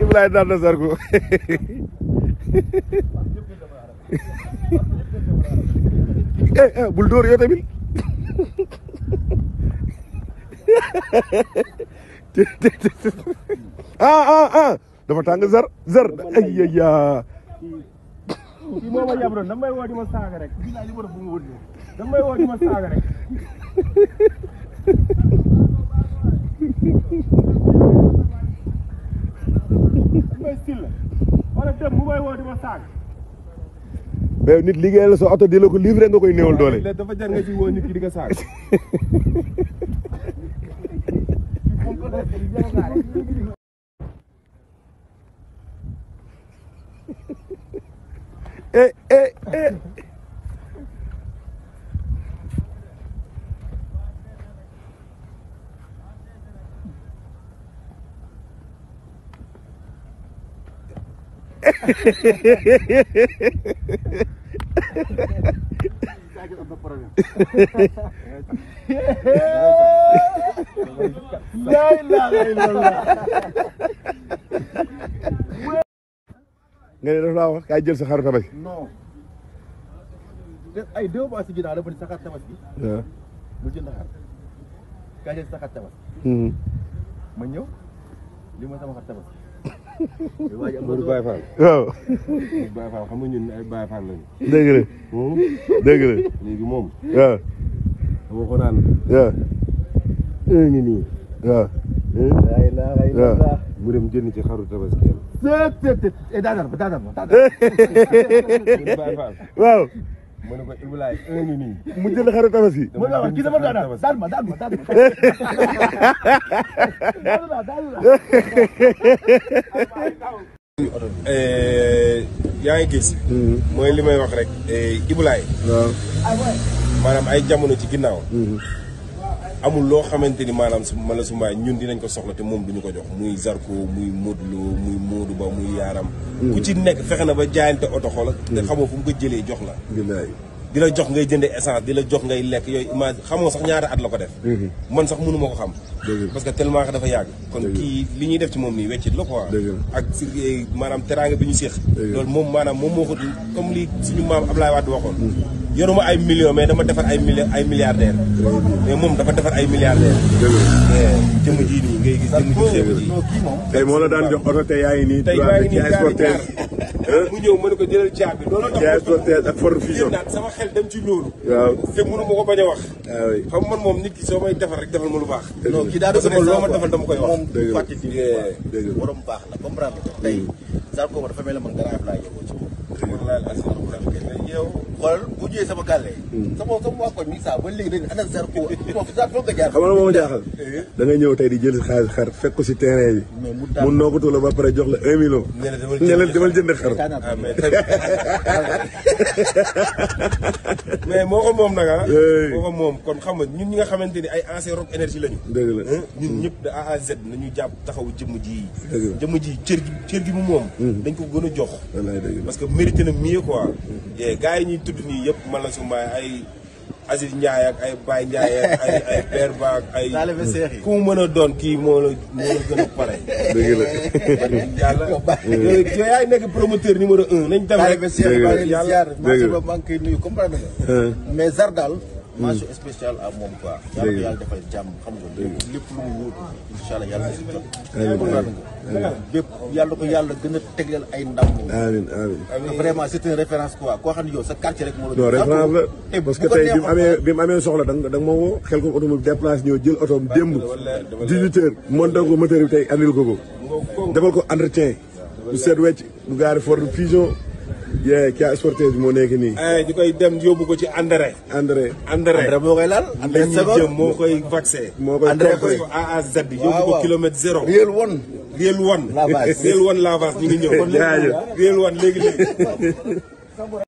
Ibrahima daan na Zarko bul dóor yow tamit dafa tàng zar ay ya kii moo ma yabroon damay woo di ma saaga rek bii laa li ma def bu ma wut damay woo di ma saaga rek damay sil la wala dem mu may woo di ma saaga mais nit liggéey la sa oto di la ko livré nga koy néewal doole dafa jar nga ci woo nit ki di nga saaga la ilaha illallah nga ne daf laa wax kaay jël sa xaru tabaski non ay 2 mois si ginnaaw la ba ni sa xar tabaski waaw mu jënd xar kaay jël sa xar tabaski ma ñëw li ma sama xar tabaski Modou Baye Fall waaw Baye Fall xam nga ñun ay Baye Fall lañu dëgg la dëgg la léegi moom waaw dama ko naan waaw ngi nii waaw la ilaha illallah mu dem jënd ci xaru tabaski daanal ma Baye Fall waaw mu ne ko Ibrahima ngi nii mu jënd xaru tabaski mu ne wax kii dama daan ma yaa ngi gis mooy li may wax rek Ibrahima waaw maanaam ay jamono ci ginnaaw amul loo xamante ni maanaam mala su mbaay ñun dinañ ko soxla te moom duñu ko jox muy Zarko muy Modou Lo muy Modou Ba muy Yaram ku ci nekk fexe na ba jaayante oto xoola te xamoo fu mu ko jëlee jox la di la jox ngay jënde essence di la jox ngay lekk yooyu image xamoo sax ñaata at la ko def man sax mënu ma ko xam parce que tellement que dafa yàgg kon kii li ñuy def ci moom nii weccit la quoi ak si maanaam teraanga bi ñu séex loolu moom maanaam moom moo ko comme li suñu maam Ablaye Wade waxoon yoruma ay millions mais dama defar ay milliardaire mais moom dafa defar ay milliardaire jëmm ji nii ngay gis jëmm ji xeebu ji tey moo la daan jox oto te yaa ngi nii tey yaa ngi nii sporteur mu ñëw mën ko jëlal caabi loolu jaay sporteur ak Ford Fusion sama xel dem ci loolu waaw te mënu ma ko bañ a wax waaw xam man moom nit ki soo may defal rek defal ma lu baax non kii daa doon loo ma defal dama koy wax moom du fàtte di borom baax la comprendre nga tey Zarko dafa mel ne man garaaf laa yóbboo ci yow xool bu ñëwee sama gàlle sama waa koñ mi saa ba léegi dañ ana Zarko Zarko nga jaar xam nga moom jaaxal da nga ñëw tey di jël xaalis xar fekk ko si terrain bi mu noogatu la ba pare jox la 1 million ne leen demal jënd xar mais moo ko moom nag moo ko moom kon xam nga ñun ñi nga xamante ni ay ancien Rock Énergie lañu dëgg la ñun ñëpp de A à Z nañu jàpp taxawu jëmm ji cër gi mu moom dañ ko gën a jox parce que mérité na mieux quoi gars yi ñuy tudd nii yëpp man la su mbaay ay Aziz Ndiaye ak ay Baye Ndiaye ak ay Père Ba ak ay ku mu mën a doon kii moo la gën a pare dëgg la yàlla yow yaay nekk promoteur numéro 1 nañ dem rek yàlla maa ngi koy nuyu comprendre nga mais Zar daal mention spéciale à moom quoi yàlla defal jàmm xam nga lépp lu mu wóotu incha allah yàlla si jot comprendre nga bépp yàlla ko yàlla gën a tegleel ay ndam amiin amiin vraiment c'est une référence quoi koo xam ne yow sa quartier rek moo la non référence la parce que tey bi mu amee soxla da nga ma woo xel ko oto mu déplacé ñëw jël otoom démb 18 heures monté ko moteur bi tey andil ko defal ko entretien bu seet wecc bu gaari Ford Fusion Kia Sportage moo nekk nii. di koy dem yóbbu ko ci André moo koy laal. André jëm moo koy vaccin. moo koy toppee ko A à Z. yóbbu ko kilomètre 0. Real One. Real One. Lavage ñu ngi ñëw. jaajëf Real One léegi.